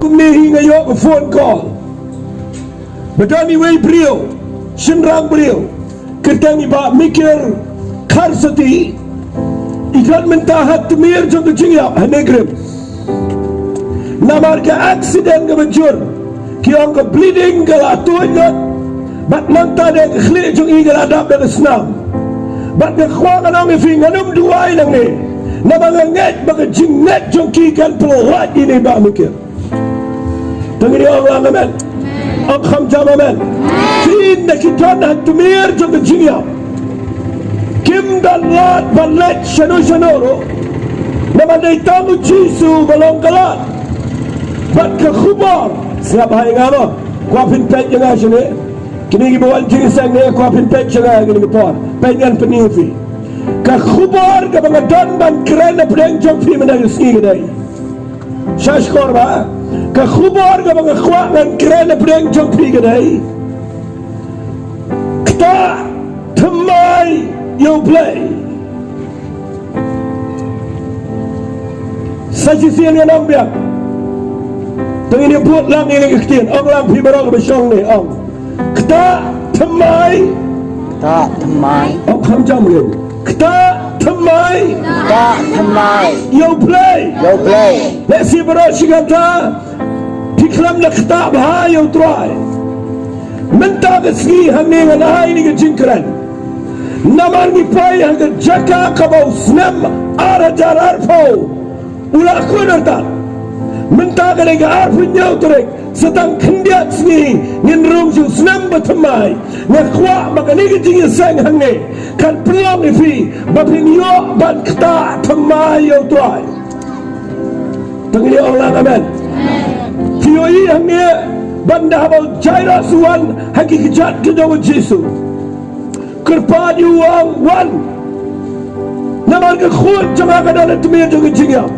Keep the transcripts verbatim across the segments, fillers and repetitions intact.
Kumne hi nga ïoh ka phone call ba don iwei i briew, shynrang briew, kyrteng i Bah Mikir Kharsati, i don mynta ha tmier jong ka jingïap ha NEIGRIHMS. Namar ka accident kaba jur, ki ong ka bleeding ka la tuid lut, bad nangta de ka khlieh jong i ka la dap da ka snam. Bad nga kwah ban ong ïa phi, ngan ym duwai nangne, namar nga ngeit ba ka jingngeit jong ki kan pynlait ïa i Bah Mikir. To ngin ong lang amen. Ong kham jam amen. Phin da ki don ha tmier jong ka jingïap, kim don lad ban leit shano shano ruh, namar dei tang U Jisu ba long ka lad. Bad ka khubor, sngap ha ïa nga mo, kwah phin peit ïa nga shane. Kine kiba wan jingïaseng ne, kwah phin peit sha nga kine ki por. Peit ngan pyni ïa phi. Ka khubor kaba nga don ban kren hapdeng jong phi mynta ka sngi ka dei, sha shkor ba, ka khubor kaba nga kwah ngan kren hapdeng jong phi ka dei: Ktah thymmai ïa U Blei. Sa shisien ngan ong biang. To ngin ïa bud lang ïa kane ka ktien. Ong lang phi baroh kiba shong ne, ong: Ktah thymmai. Ktah thymmai. Ong kham jam ïa. Ktah thymmai. Ktah thymmai. Ïa U Blei. Ïa U Blei. Lehse baroh shi katta phi khlem da ktah bha ïa U Trai. Mynta ka sngi hangne ngan ai ïa kane ka jingkren. Namar ngi poi ha ka jaka kaba u snem ar hajar arphew u la kut artat. Mynta ka dei ka arphew hynñiew tarik, sa tang khyndiat sngi ngin rung sha u snem ba thymmai. Nga kwah ba kane ka jingïaseng hangne kan pynlong ïa phi ba phin ïoh ban ktah thymmai ïa U Trai. To ngin ong lang amen. Phi ïohi hangne ban da haba u Jairus u wan ha ki kjat ki jong U Jisu, kyrpad ïa u, ong: Wan, namar ka khun jong nga ka don ha tmier jong ka jingïap.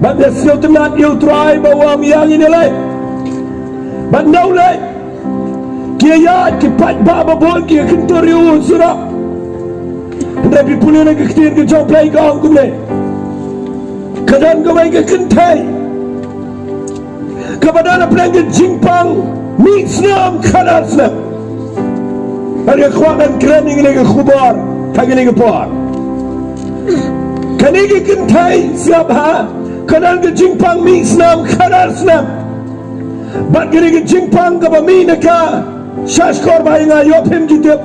Bad nga sngewtynnat ïa U Trai ba u ong ïa ngi, ïa leit. Bad nda u leit, ki ïaid ki paidbah babun ki kyntur ïa u surok. Hynrei phi pule na ka ktien ka jong U Blei ka ong kumne: Ka don kawei ka kynthei kaba don hapdeng ka jingpang mih snam khadar snem. Bad nga kwah ngan kren ïa kane ka khubor ha kane ka por. Kane ka kynthei, sngap bha, ka don ka jingpang mih snam khadar snem. Bad kane ka jingpang kaba mih na ka, sha shkor ba ïa nga, ïoh phim ju tip.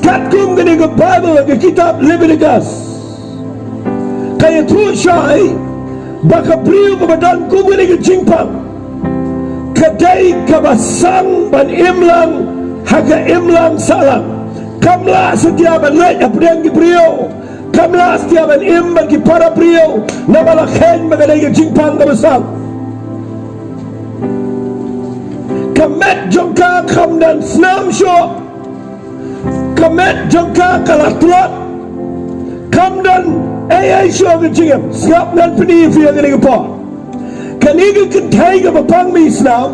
Katkum kane ka Baibl, ka kitab Leviticus, ka ïathuh shai ba ka briew kaba don kum kane ka jingpang ka dei kaba sang ban im lang ha ka imlang sahlang. Kam lah satia ban leit hapdeng ki briew. Kam lah satia ban im bad ki para briew, namar la kheiñ ba ka dei ka jingpang kaba sang. Ka met jong ka kam don snam shuh. Ka met jong ka ka la tlot. Kam don ei ei shuh ka jingim. Sngap, ngan pyni ïa phi ha kane ka por. Kane ka kynthei kaba pang mih snam,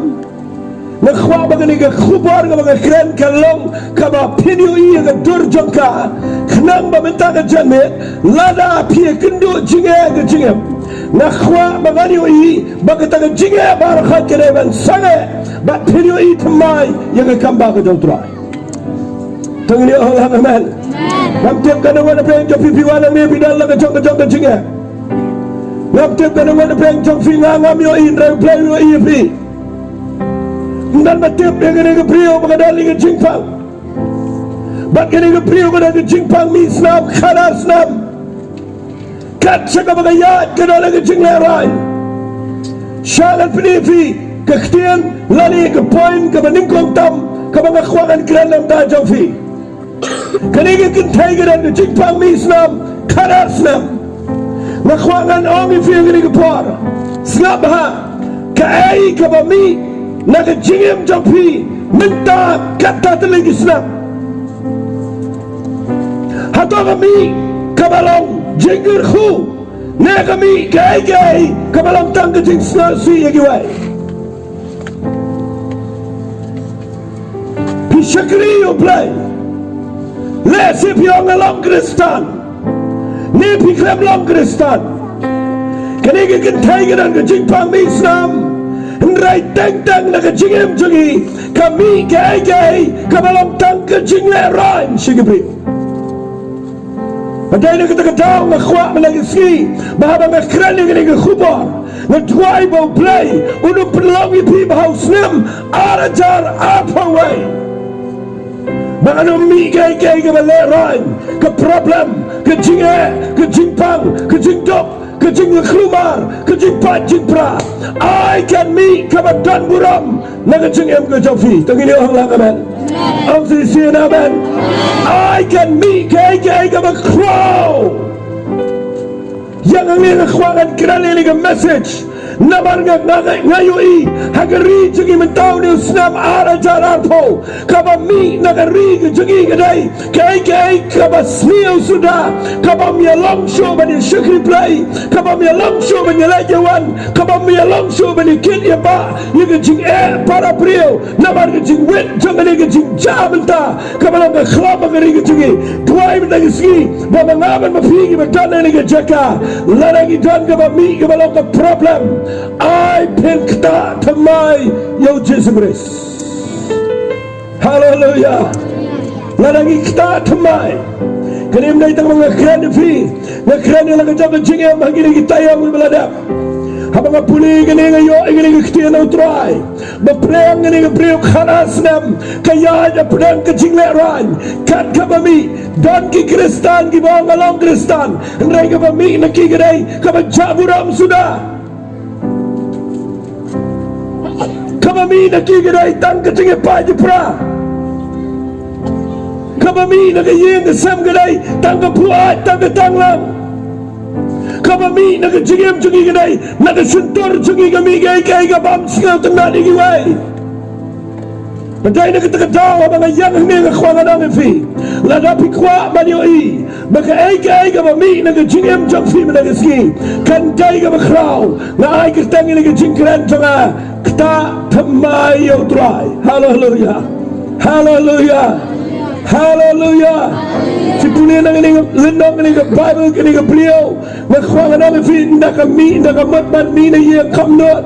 nga kwah ba kane ka khubor kaba nga kren kan long kaba phin ïohi ïa ka dur jong ka. Khnang ba mynta ka janmiet, lada phi ïakynduh jingeh ka jingim, nga kwah ba ngan ïohi ba kata ka jingeh baroh ka dei ban sangeh, ba phin ïohi thymmai ïa ka kam ba ka jong U Trai. To ngin ong lang amen. Ngam tip kane wat hapdeng jong phi, phi wan hangne phi don la ka jong ka jong ka jingeh. Ngam tip kane wat hapdeng jong phi, nga ngam ïohi, hynrei U Blei u ïohi ïa phi. Ym don ba tip ïa kane ka briew ba ka don la ka jingpang. Bad kane ka briew ka don ka jingpang mih snam khadar snem. Kat sha kaba ka ïaid ka don la ka jinglehrain. Sha ngan pyni ïa phi ka ktien lane ka point kaba nyngkong tam kaba nga kwah ngan kren na ka bynta jong phi. Kane ka kynthei ka don ka jingpang mih snam khadar snem. Nga kwah ngan ong ïa phi ha kane ka por. Sngap bha, kaei kaba mih na ka jingim jong phi mynta kata tylli ki snem? Hato ka mih kaba long jingkyrkhu, ne ka mih kaei kaei kaba long tang ka jingsngewsih ïa kiwei? Phi shakri ïa U Blei. Lehse phi ong nga long Khristan, ne phi khlem long Khristan. Kane ka kynthei ka don ka jingpang mih snam, Hynrei teng teng na ka jingim jong ngi ka mih kaei kaei kaba long tang ka jinglehrain sha ki briew. Hynrei na kata ka daw nga kwah mynta ka sngi ba haba nga kren ïa kane ka khubor, nga duwai ba U Blei un ym pynlong ïa phi ba ha u snem ar hajar arphew wei ba kan ym mih kaei kaei kaba lehrain, ka problem, ka jingeh, ka jingpang, ka jingduk, ka jingkulmar, ka jingpait jingpra. Ai kan mih kaba don burom na ka jingim ka jong phi. To ngin ïa ong lang amen. Ong shisien amen. Ai kan mih kaei kaei kaba khraw. Ïa nga, nga kwah ngan kren ïa kane ka message namar nga, nga, nga, nga ïohi ha ka ri jong ngi mynta une u snem ar hajar arphew kaba mih na ka ri ka jong ngi ka dei kaei kaei kaba sniew suda, kaba ym ïalong shuh ban ïa shakri Blei, kaba ym ïalong shuh ban ïa leit ïa wan, kaba ym ïalong shuh ban ïa kit ïa bah ïa ka jingeh para briew namar ka jingwit jong kane ka jingjia mynta kaba long ka khlem ba ka ri ka jong ngi. Duwai mynta ka sngi ba ma nga bad ma phi kiba don ha kane ka jaka, lada ngi don kaba mih kaba long ka problem, ai pynktah thymmai ïa U Jisu Khrist. Haleluya. Lada ngi ktah thymmai. Kane ym dei tang ba nga kren ïa phi, nga kren ïa la ka jong ka jingim ha kine ki taïew kiba la dep. Haba nga pule ïa kane nga ïoh ïa kane ka ktien na U Trai. Ba pdeng kane ka briew khatar snem ka ïaid hapdeng ka jinglehrain. Kat kaba mih, don ki Khristan kiba ong nga long Khristan, hynrei kaba mih na ki ka dei kaba jah burom suda. Kaba mih na ki ka dei tang ka jingïapait ïapra. Kaba mih na ka ïing ka sem ka dei tang ka buaid, tang ka tanglang. Kaba mih na ka jingim jong ngi ka dei na ka shyntur jong ngi ka mih kaei kaei kaba ym sngewtynnat ïa kiwei. Hynrei na kata ka daw haba nga ïeng hangne nga kwah ngan ong ïa phi, lada phi kwah ban ïohi ba kaei kaei kaba mih na ka jingim jong phi mynta ka sngi kan dei kaba khraw, nga ai kyrteng ïa kane ka jingkren jong nga, ktah thymmai ïa U Trai. Haleluya. Haleluya. Haleluya. Phi pule na kane ka lynnong, kane ka Baibl, kane ka briew, nga kwah ngan ong ïa phi, ynda ka mih, ynda ka mut ban mih na ïing, kam nud.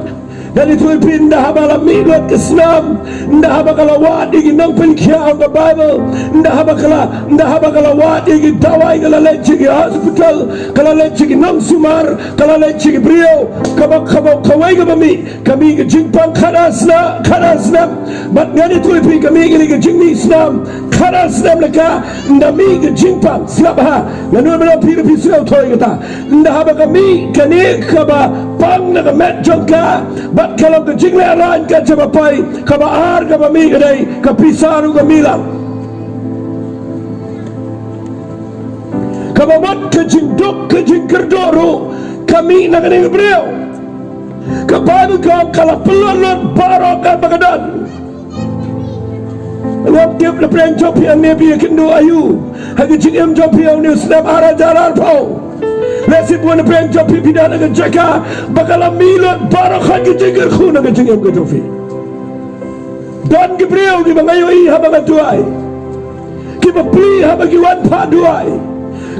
Ngan ïathuh ïa phi, ynda haba la mih lut ka snam, ynda haba ka la wad ïa ki nongpynkhiah, ong ka Baibl, ynda haba ka la, ynda haba ka la wad ïa ki dawai, ka la leit sha ki hospital, ka la leit sha ki nongsumar, ka la leit sha ki briew, kaba, kaba, kawei kaba mih, ka mih ka jingpang khatar snem, khatar snem. Bad ngan ïathuh ïa phi, ka mih kane ka jingmih snam khatar snem, la ka, ynda mih ka jingpang, sngap bha, ngan ong ïa phi, phi sngewthuh ïa kata. Ynda haba ka mih kane kaba pang na ka met jong ka, bad ka long ka jinglehrain, ka jaka ba poi, kaba ar kaba mih ka dei ka pisa ruh ka mih lang. Kaba mut ka jingduk ka jingkyrduh ruh ka mih na kane ka briew. Ka Baibl ka ong ka la pynlut lut baroh katba ka don. Ngam tip na pdeng jong phi hangne phi ïakynduh aïu ha ka jingim jong phi ha une u snem ar hajar arphew. Lehse bun na pdeng jong phi phi don ha ka jaka ba ka la mih lut baroh ka jingkyrkhu na ka jingim ka jong phi. Don ki briew kiba nga ïohi haba nga duwai, kiba plie haba ki wan phah duwai.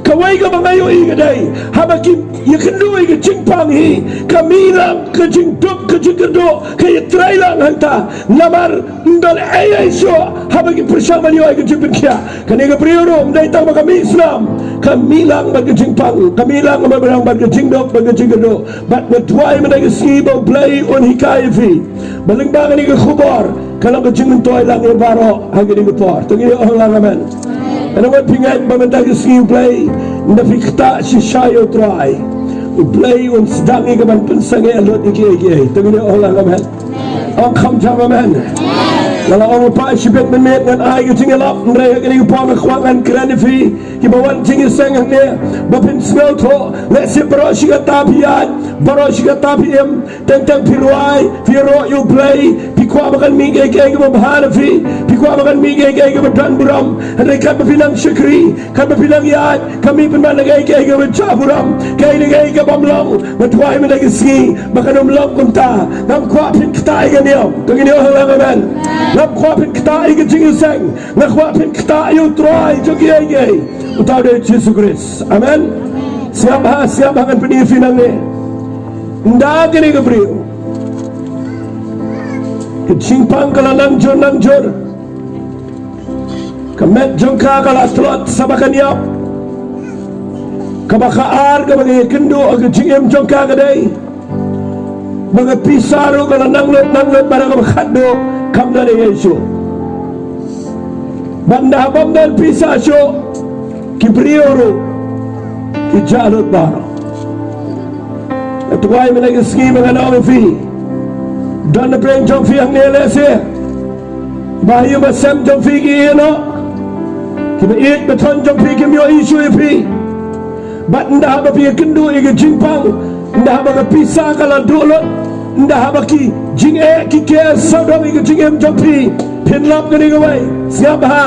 Kawei kaba nga ïohi ka dei haba ki ïakynduh ïa ka jingpang hi, ka mih lang ka jingduk ka jingkyrduh, ka ïatrei lang hangta. Namar ym don ei ei shuh haba ki pyrshang ban ïoh ïa ka jingpynkhiah. Kane ka briew ruh ym dei tang ba ka mih snam, ka mih lang bad ka jingpang, ka mih lang bad ka jingduk bad ka jingkyrduh. Bad nga duwai mynta ka sngi ba U Blei un hikai ïa phi ba lyngba kane ka khubor ka long ka jingmyntoi lang ïa baroh ha kane ka por. To ngin ong lang amen. Nga ngeit phi ngeit ba mynta ka sngi U Blei, ynda phi ktah shisha ïa U Trai, U Blei un sdang ïa ka ban pynsangeh lut ïa kiei kiei. To ngin ong lang amen. Ong kham jam amen. Nga la ong, Pa, shibit mynmiet ngan ai ka jingïalap, hynrei ha kane ka por nga kwah ngan kren ïa phi kiba wan jingïaseng hangne ba phin sngewthuh. Lehse baroh shi katta phi ïaid, baroh shi katta phi im, teng teng phi rwai, phi ïaroh ïa U Blei, phi kwah ba kan mih kiei kiei kiba bha na phi, phi kwah ba kan mih kiei kiei kiba don burom. Hynrei katba phi nang shakri, katba phi nang ïaid, ka mih pynban na kiei kiei kiba jah burom. Kaei na kaei ka bym long, nga duwai mynta ka sngi ba kan ym long kumta. Ngam kwah phin ktah ïa ka niam. To ngin ong lang amen. Ngam kwah phin ktah ïa ka jingïaseng. Nga kwah phin ktah ïa U Trai jong kiei kiei, uta u dei Jisu Khrist. Amen. Sngap bha, sngap bha, ngan pyni ïa phi nangne. Ynda kane ka briew Ka jingpang ka la nang jur nang jur. Ka met jong ka ka la tlot sa ba kan ïap. Kaba ka ar kaba ka ïakynduh ha ka jingim jong ka ka dei ba ka pisa ruh ka la nang lut nang lut, bad kaba khatduh kam don ei ei shuh. Bad ynda haba ym don pisa shuh, ki briew ruh ki jah lut baroh. Nga tharai mynta ka sngi ba ngan ong ïa phi, don na pdeng jong phi hangne lehse ba ha ïing ba sem jong phi ki ïeh noh, kiba ïeit ba thon jong phi kim ïohi shuh ïa phi. Bad ynda haba phi ïakynduh ïa ka jingpang, ynda haba ka pisa ka la duh lut, ynda haba ki jingeh ki ker sawdong ïa ka jingim jong phi, phin lap kane kawei, sngap bha,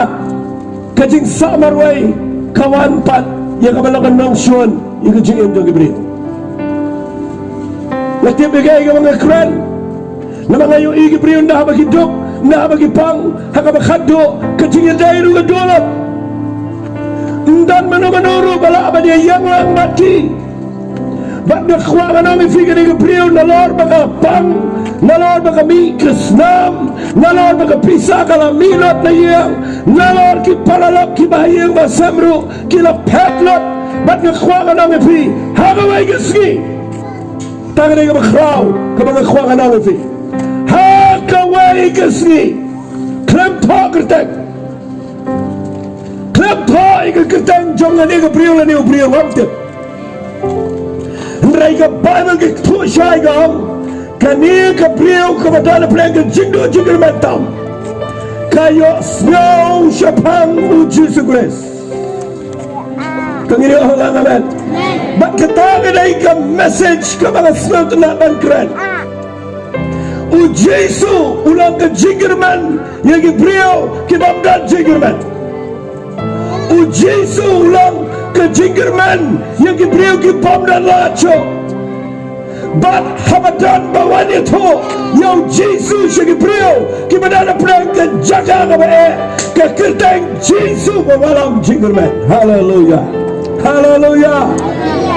ka jingsah marwei ka wan pat ïa kaba long ka nongshun ïa ka jingim jong ki briew. Nga tip ïa kaei kaba nga kren. Namar nga ïohi ki briew ynda haba ki duk, ynda haba ki pang, ha kaba khatduh ka jingïadei ruh ka duh lut. Ym don mano mano ruh ba lah ban ïa ïeng lang bad ki. Bad nga kwah ngan ong ïa phi, kane ka briew nalor ba ka pang, nalor ba ka mih ka snam, nalor ba ka pisa ka la mih lut na ïing, nalor ki paralok kiba ha ïing ba sem ruh ki la phet lut. Bad nga kwah ngan ong ïa phi, ha kawei ka sngi, tang kane kaba khraw kaba nga kwah ngan ong ïa phi, ha kawei ka sngi, khlem thoh kyrteng, khlem thoh ïa ka kyrteng jong kane ka briew lane u briew, ngam tip. Hynrei ka Baibl ka kthuh shai ka ong, kane ka briew kaba don na pdeng ka jingduh jingkyrmen tam ka ïohsngew shaphang u Jisu Khrist. Ka ngin ïoh lang, amen. Bad kata ka dei ka message kaba nga sngewtynnat ban kren. U Jisu u long ka jingkyrmen ïa ki briew ki bym don jingkyrmen. U Jisu u long ka jingkyrmen ïa ki briew ki bym don lad shuh. Bad haba don ba wan ïathuh ïa u Jisu sha ki briew kiba don na pdeng ka jaka kaba eh, ka kyrteng Jisu ba wallam jingkyrmen. Haleluya. Haleluya.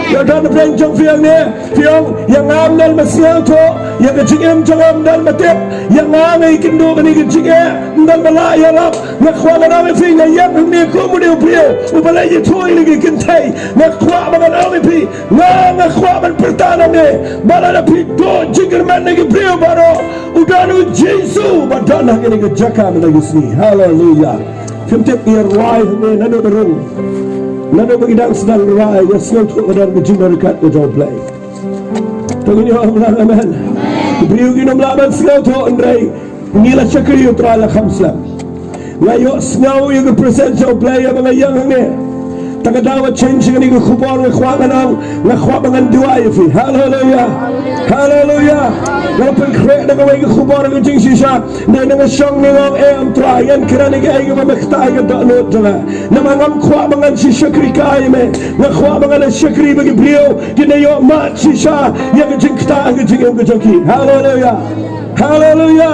Ïa don na pdeng jong phi hangne, phi ong, ïa nga ym don ba sngewthuh, ïa ka jingim jong nga ym don ba tip, ïa nga nga ïakynduh kane ka jingeh, ym don ba lah ïarap. Nga kwah ngan ong ïa phi, nga ïeng hangne kum une u briew uba la ïathuh ïa kane ka kynthei. Nga kwah ba ngan ong ïa phi, nga, nga kwah ban pyrta nangne ba lada phi duh jingkyrmen na ki briew baroh, u don u Jisu ba don ha kane ka jaka mynta ka sngi. Haleluya. Phim tip ïa rai hangne naduh ba rung, naduh ba ki dang sdang rai, nga sngewthuh ka don ka jingmyntoi ka jong U Blei. To ngin ïoh lang, amen. Ki briew kin ym lah ban sngewthuh, hynrei ngi la shakri ïa U Trai la kham slem. Nga ïohsngew ïa ka presence jong U Blei haba nga ïeng hangne. Te ka daw ba change kane ka khubor, nga kwah ngan ong, nga kwah ba ngan duwai ïa phi. Haleluya. Haleluya. Nga la pynkhreh da kawei ka khubor ka jingshisha. Nangta nga shong, nga ong, eh, Trai, ngan kren ïa kaei kaba me ktah ïa ka dohnud jong nga. Namar ngam kwah ba ngan shu shakri kai ïa me. Nga kwah ba ngan shakri ba ki briew kin da ïoh mad shisha ïa ka jingktah ha ka jingim ka jong ki. Haleluya. Haleluya.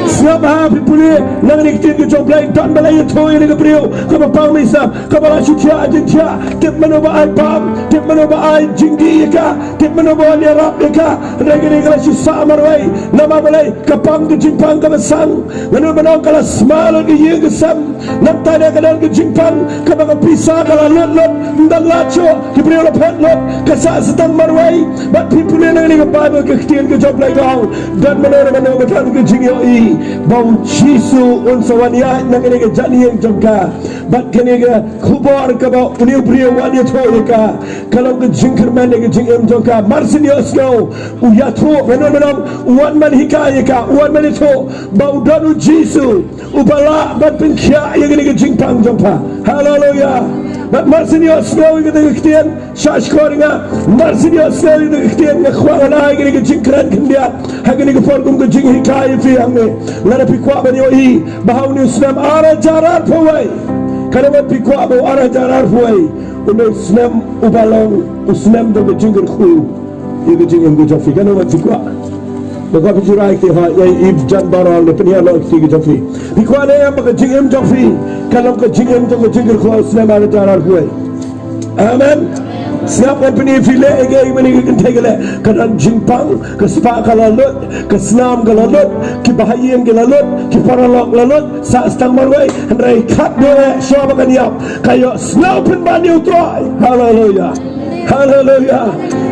Sngap bha, phi pule na kane ka ktien ka jong U Blei, don ba la ïathuh ïa kane ka briew kaba pang mih snam, kaba la shu thiah jingthiah, tip mano ba ai bam, tip mano ba ai jingdih ïa ka, tip mano ba wan ïarap ïa ka. Hynrei kane ka la shu sah marwei. Namar balei? Ka pang ka jingpang kaba sang. Nga nud ban ong ka la sma lut ka ïing ka sem. Nangta de ka don ka jingpang kaba ka pisa ka la lut lut, ym don lad shuh, ki briew la phet lut, ka sah sa tang marwei. Bad phi pule na kane ka Baibl, ka ktien ka jong U Blei ka ong, don mano mano ba don ka jingïohi ba U Jisu un sa wan ïaid na kane ka jaka ïing jong ka. Bad kane ka khubor kaba une u briew u wan ïathuh ïa ka, ka long ka jingkyrmen ïa ka jingim jong ka. Mar shen ïohsngew, u ïathuh, nga nud ban ong, u wan ban hikai ïa ka, u wan ban ïathuh ba u don U Jisu uba lah ban pynkhiah ïa kane ka jingpang jong pha. Haleluya. Bad mar shen ïohsngew ïa kata ka ktien, shah shkor ïa nga. Mar shen ïohsngew ïa kata ka ktien, nga kwah ngan ai kane ka jingkren khyndiat ha kane ka por kum ka jinghikai ïa phi hangne. Lada phi kwah ban ïohi ba ha une u snem ar hajar arphew wei, ka long ba phi kwah ba u ar hajar arphew wei, une u snem uba long u snem jong ka jingkyrkhu ïa ka jingim ka jong phi, kano ba phi kwah? Ba kwah phi ju rai ki ha, ïa i jan baroh ne pynhiar noh ki ka jong phi. Phi kwah ne em ba ka jingim jong phi ka long ka jingim jong ka jingkyrkhu snem ar hajar arphew wei? Amen. Sngap, ngan pyni ïa phi leh ïa kaei ba kane ka kynthei ka leh. Ka don jingpang, ka spah ka la lut, ka snam ka la lut, ki bahaïing ki la lut, ki paralok la lut, sah stang marwei, hynrei khatduh eh shuwa ba kan ïap, ka ïohsngew pynban ïa U Trai. Haleluya. Haleluya.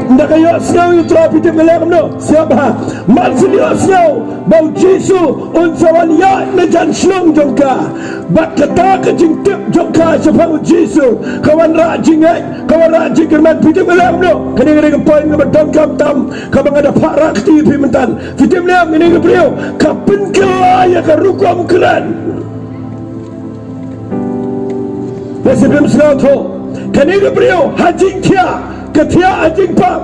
Ynda ka ïohsngew ïa U Trai, phi tip ka leh kumno? Sngap bha. Mar syn ïohsngew ba U Jisu un sa wan ïaid na jan shnong jong ka, bad kata ka jingtip jong ka shaphang U Jisu ka wanrah jingngeit, ka wanrah jingkyrmen. Phi tip ka leh kumno? Kane ka dei ka point kaba donkam tam kaba nga da phah rah kti ïa phi mynta. Phi tip ne em, kane ka briew ka pynkylla ïa ka rukom kren. Lehse phim sngewthuh. Kane ka briew ha jingthiah, ka thiah ha jingpang.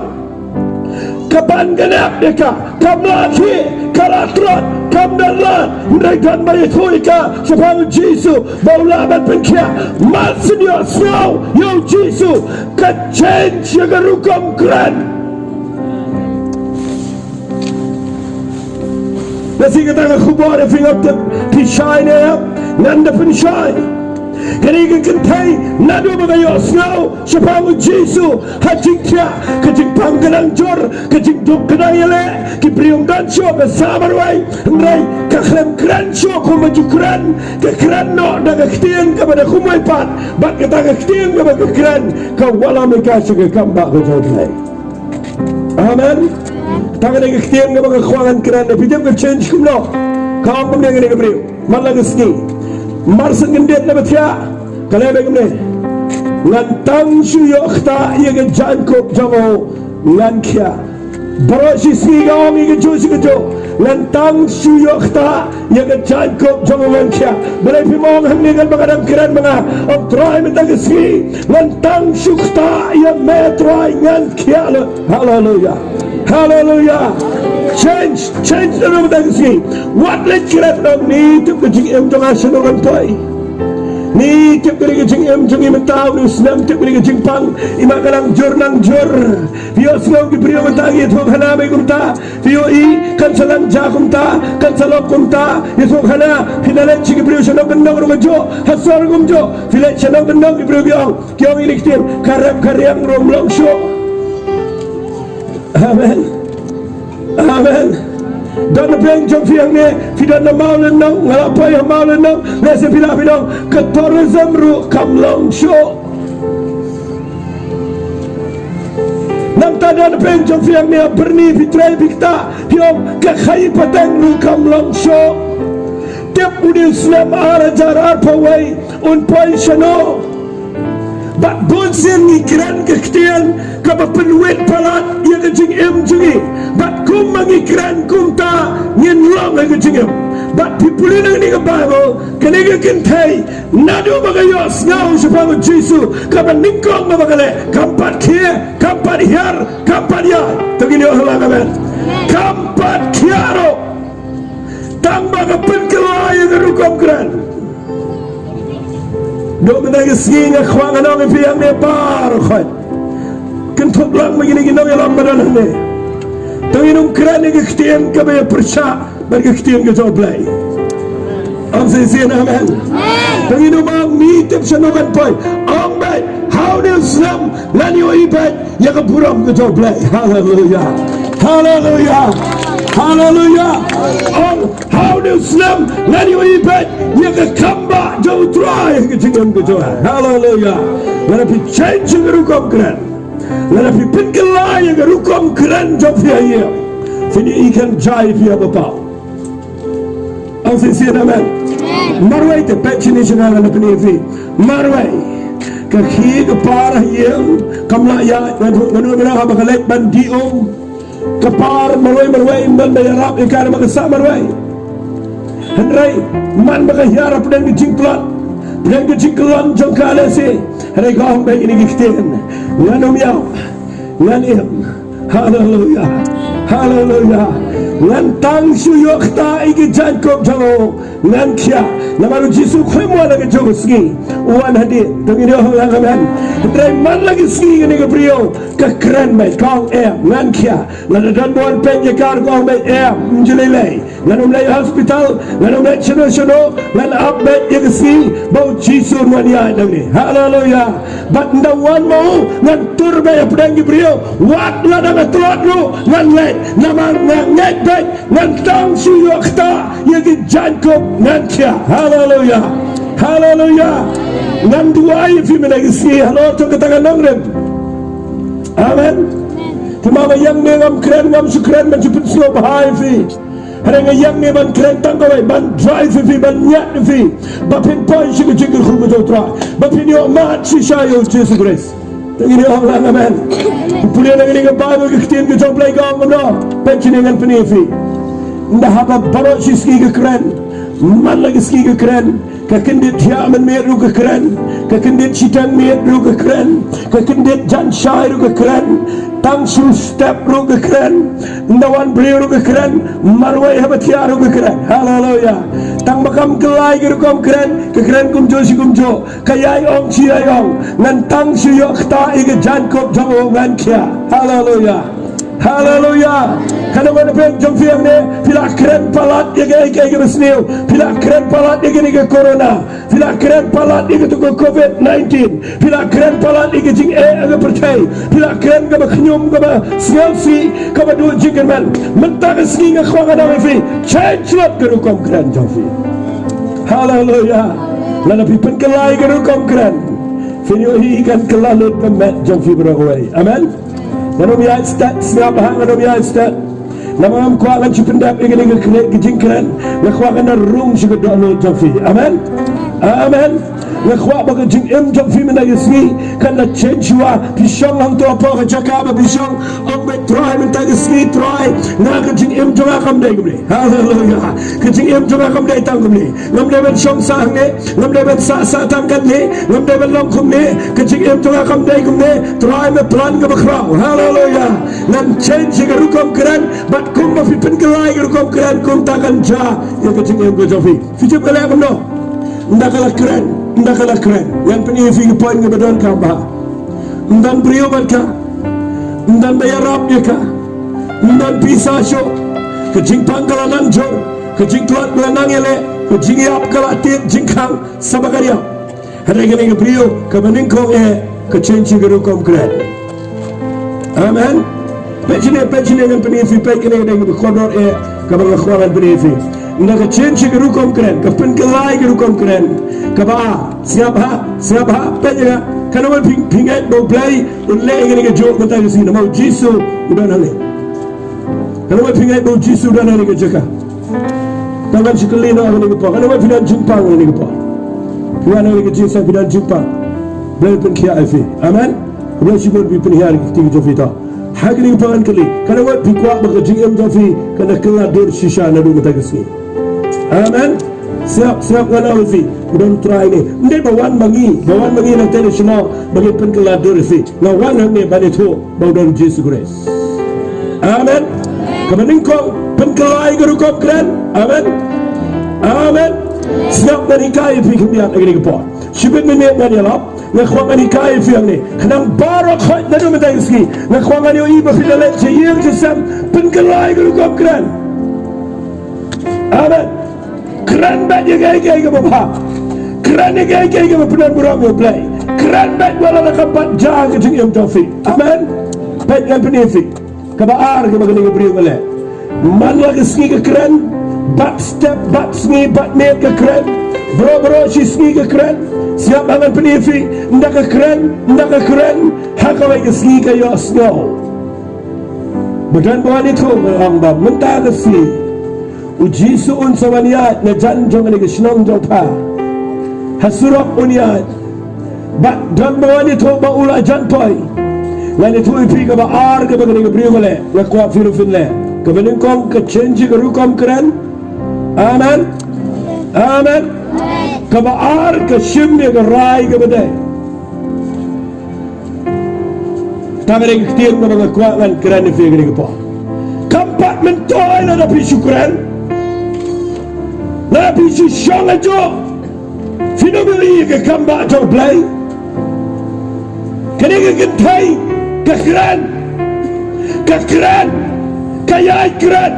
Ka pan ka nep ïa ka, kam lah khie, ka la tlot, kam da lad, hynrei don ba ïathuh ïa ka shaphang U Jisu ba u lah ban pynkhiah. Mar syn ïohsngew ïa U Jisu, ka change ïa ka rukom kren. Lehse kata ka khubor, phi ngam tip phi shai ne em, ngan da pynshai. Kane ka kynthei naduh ba ka ïohsngew shaphang U Jisu ha jingthiah, ka jingpang ka dang jur, ka jingduk ka dang ïaleh, ki briew ym don shuh, ka sah marwei, hynrei ka khlem kren shuh kumba ju kren, ka kren noh da ka ktien kaba da kumwei pat, bad kata ka ktien kaba ka kren ka wallam ïa ka sha ka kam bah ka jong U Blei. Amen. Tang kane ka ktien kaba ka kwah ngan kren, phi tip ka change kumno? Ka ong kumne kane ka briew. Mar la ka sngi, mar syn khyndiat na ba thiah, ka leh beit kumne: Ngan tang shu ïoh ktah ïa ka jaiñkup jong u, ngan khiah. Baroh shi sngi ka ong ïa kajuh shi kajuh: Ngan tang shu ïoh ktah ïa ka jaiñkup jong u, ngan khiah. Balei phim ong hangne, katba nga dang kren ma nga? Ong, Trai, mynta ka sngi ngan tang shu ktah ïa me Trai, ngan khiah lut. Haleluya. Haleluya. Change, change na mynta ka sngi. Wat leit kren ong, ni tip ka jingim jong nga shano kan poi. Ni tip ka jingim jong ngi mynta, une u snem, tip ka jingpang, i ma ka nang jur nang jur. Phi ïohsngew ki briew mynta ki ïathuh khana beit kumta. Phi ïohi kan sa nang jia kumta, kan sa long kumta. Ïathuh khana, phi da leit sha ki briew sha nongkyndong ruh kumjuh, ha sor kumjuh. Phi leit sha nongkyndong, ki briew ki ong, ki ong ïa kine ki ktien, ka rep ka riang ruh ym long shuh. Amen. Amen. Don na pdeng jong phi hangne, phi don na Mawlynnong, nga la poi ha Mawlynnong, lehse phi la, phi don ka tourism ruh kam long shuh. Nangta don na pdeng jong phi hangne ha Byrni, phi trei phi ktah, phi ong ka khaïi pateng ruh kam long shuh. Tip une u snem ar hajar arphew wei un poi shano. Bad bunsien ngi kren ka ktien kaba pynwit palat ïa ka jingim jong ngi. Bad kumba ngi kren kumta ngin long ha ka jingim. Bad phi pule na kane ka Baibl, kane ka kynthei naduh ba ka ïohsngew shaphang U Jisu, kaba nyngkong ba ka leh, kam pat khie, kam pat hiar, kam pat ïaid. To ngin ïoh ha la ka met. Kam pat khiar ruh. Tang ba ka pynkylla ïa ka rukom kren. Naduh mynta ka sngi nga kwah ngan ong ïa phi hangne baroh khoit. Kynthup lang ma kine ki nongïalam ba don hangne. To ngin ym kren ïa ka ktien kaba ïapyrshah bad ka ktien ka jong U Blei. Ong shisien amen. To ngin ym ong mi tip shano kan poi. Ong beit, ha une u snem ngan ïohi beit ïa ka burom ka jong U Blei. Haleluya. Haleluya. Haleluya. Ong, ha une u snem ngan ïohi beit ïa ka kam bah jong U Trai ha ka jingim ka jong nga. Haleluya. Lada phi change ïa ka rukom kren, lada phi pynkylla ïa ka rukom kren jong phi ha ïing, phin ïohi kan jai ïa phi ha ba paw. Ong shisien amen. Marwei te, peit shane sha nga, ngan pyni ïa phi. Marwei, ka khie ka par ha ïing kam lah ïaid. Ngan, ngan, ngan, haba ka leit ban dih um, ka par marwei marwei, ym don ba ïarap ïa ka, namar ka sah marwei. Hynrei man ba ka hiar, pdeng ka jingtlot, pdeng ka jingkyllon jong ka lehse, hynrei ka ong beit kine ki ktien: Ngan ym ïap, ngan im. Haleluya. Haleluya. Ngan tang shu ïoh kata ïa ki jaiñkup jong u ngan khiah. Namar u Jisu u khlem wan ha kajuh ka sngi, u wan hadien. To ngin ïoh lang, amen. Hynrei man la ka sngi kane ka briew ka kren beit, ka ong em, ngan khiah. Lada don ba wan peit ïa ka ruh ka ong beit em, ym ju lei lei. Ngan ym leit hospital, ngan ym leit shano shano, ngan ap beit ïa ka sngi ba u Jisu un wan ïaid nangne. Haleluya. Bad ynda wan ma u ngan tur beit hapdeng ki briew. Wat lada nga tlot ruh ngan leit, namar nga ngeit beit ngan tang shu ïoh kata ïa ki jaiñkup ngan khiah. Haleluya. Haleluya. Ngan duwai ïa phi mynta ka sngi halor jong kata ka nongrim. Amen. Te ma nga ïeng ne ngam kren, ngam shu kren ban shu pynsngewbha ïa phi. Hynrei nga ïeng ne ban kren tang kawei, ban drive ïa phi, ban ñiad ïa phi ba phin poi sha ka jingkyrkhu ka jong u Trai, ba phin ïoh mad shisha ïa u Jisu Khrist. Te ngin ïoh lang, amen. Pule na kane ka Baibl, ka ktien ka jong u Blei ka ong kumno. Peit shane ngan pyni ïa phi. Ynda haba baroh shi sngi ka kren, man la ka sngi ka kren, ka kyndit thiah mynmiet ruh ka kren, ka kyndit shiteng miet ruh ka kren, ka kyndit janshai ruh ka kren, tang shu step ruh ka kren, ynda wan briew ruh ka kren, marwei haba thiah ruh ka kren. Haleluya. Tang ba kam kylla ïa ka rukom kren, ka kren kumjuh shi kumjuh. Ka ïai ong shi ïai ong, ngan tang shu ïoh kata ïa ka jaiñkup jong u ngan khiah. Haleluya. Haleluya. Kane ka dei pyrshah jong phi hangne, phi la kren palat ïa kaei kaei kaba sniew, phi la kren palat ïa kane ka corona, phi la kren palat ïa kato ka covid nineteen, phi la kren palat ïa ka jingeh ha ka pyrthei, phi la kren kaba khñium, kaba sngewsih, kaba duh jingkyrmen. Mynta ka sngi nga kwah ngan ong ïa phi, change lut ka rukom kren jong phi. Haleluya. Lada phi pynkylla ïa ka rukom kren, phin ïohi kan kylla lut ka met jong phi baroh kawei. Amen. Ngan ym ïaid stet, sngap bha, ngan ym ïaid stet. Namar ngam kwah ngan shu pyndep ïa kane ka kre-, ka jingkren. Nga kwah kan da rung sha ka dohnud jong phi. Amen. Amen. Nga kwah ba ka jingim jong phi mynta ka sngi kan da change shuwa. Phi shong hangto hapoh ka jaka ba phi shong, ong beit, Trai, mynta ka sngi, Trai, nga, ka jingim jong nga kam dei kumne. Haleluya. Ka jingim jong nga kam dei tang kumne. Ngam dei ban shong sah hangne, ngam dei ban sah sah tang katne, ngam dei ban long kumne, ka jingim jong nga kam dei kumne. Trai, me plan kaba khraw. Haleluya. Ngan change ïa ka rukom kren, bad kumba phi pynkylla ïa ka rukom kren, kumta kan jia ïa ka jingim ka jong phi. Phi tip ka leh kumno? Ynda ka la kren, ynda ka la kren, ngan pyni ïa phi ka point kaba donkam bha. Ym don briew bad ka, ym don ba ïarap ïa ka, ym don pisa shuh. Ka jingpang ka la nang jur, ka jingtlot ka la nang ïaleh, ka jingïap ka la tied jingkhang, sa ba ka ïap. Hynrei kane ka briew kaba nyngkong eh ka change ïa ka rukom kren. Amen. Peit shane, peit shane, ngan pyni ïa phi, peit kane ka dei kaba kordor eh kaba nga kwah ngan pyni ïa phi. Ynda ka change ïa ka rukom kren, ka pynkylla ïa ka rukom kren. Kaba ar, sngap bha, sngap bha, peit ïa nga. Kane wat phi, phi ngeit ba U Blei un leh ïa kane kajuh mynta ka sngi namar U Jisu u don hangne. Kane wat phi ngeit ba U Jisu u don hangne ka jaka. Tang ngan shu kylli noh ha kane ka por. Kane wat phi don jingpang ha kane ka por. Phi wan ha kane ka jingseng phi don jingpang. Blei pynkhiah ïa phi. Amen. Blei shibun phi pynhiar ïa ka kti ka jong phi to. Ha kane ka por ngan kylli. Kane wat phi kwah ba ka jingim jong phi kan da kylla dur shisha naduh mynta ka sngi. Amen. Sngap, sngap, ngan ong ïa phi. Ba don Trai ne. Ym dei ba wan ma ngi, ba wan ma ngi na te na shnong ba ngin pynkylla dur ïa phi. Nga wan hangne ban ïathuh ba u don Jisu Khrist. Amen. Kaba nyngkong, pynkylla ïa ka rukom kren. Amen. Amen. Sngap, ngan hikai ïa phi khyndiat ha kane ka por. Shibit mynmiet ngan ïalap, nga kwah ngan hikai ïa phi hangne. Khnang baroh khoit naduh mynta ka sngi, nga kwah ngan ïohi ba phi la leit sha ïing sha sem, pynkylla ïa ka rukom kren. Amen. Kren beit ïa kaei kaei kaba bha. Kren ïa kaei kaei kaba pyndonburom ïa U Blei. Kren beit wat la kam pat jia ka jingim jong phi. Amen. Beit ngan pyni ïa phi. Kaba ar kaba kane ka briew ka leh. Man la ka sngi ka kren. Bad step, bad sngi, bad miet ka kren. Baroh baroh shi sngi ka kren. Sngap, ngan pyni ïa phi. Ynda ka kren, ynda ka kren, ha kawei ka sngi ka ïohsngew. Ba don ba wan ïathuh, ba ong ba mynta ka sngi U Jisu un sa wan ïaid na jan jong kane ka shnong jong pha. Ha surok un ïaid. Ba don ba wan ïathuh ba u la jan poi. Ngan ïathuh ïa phi kaba ar kaba kane ka briew ka leh. Nga kwah phi ruh phin leh. Kaba nyngkong, ka change ïa ka rukom kren. Amen. Amen. Kaba ar, ka shim ïa ka rai kaba dei. Tang ka dei ka ktien kaba nga kwah ngan kren ïa phi ha kane ka por. Kam pat Myntoi lada phi shu kren, lada phi shu shong hajuh, phin ym ïohi ïa ka kam ba jong U Blei. Kane ka kynthei ka kren, ka kren, ka ïai kren,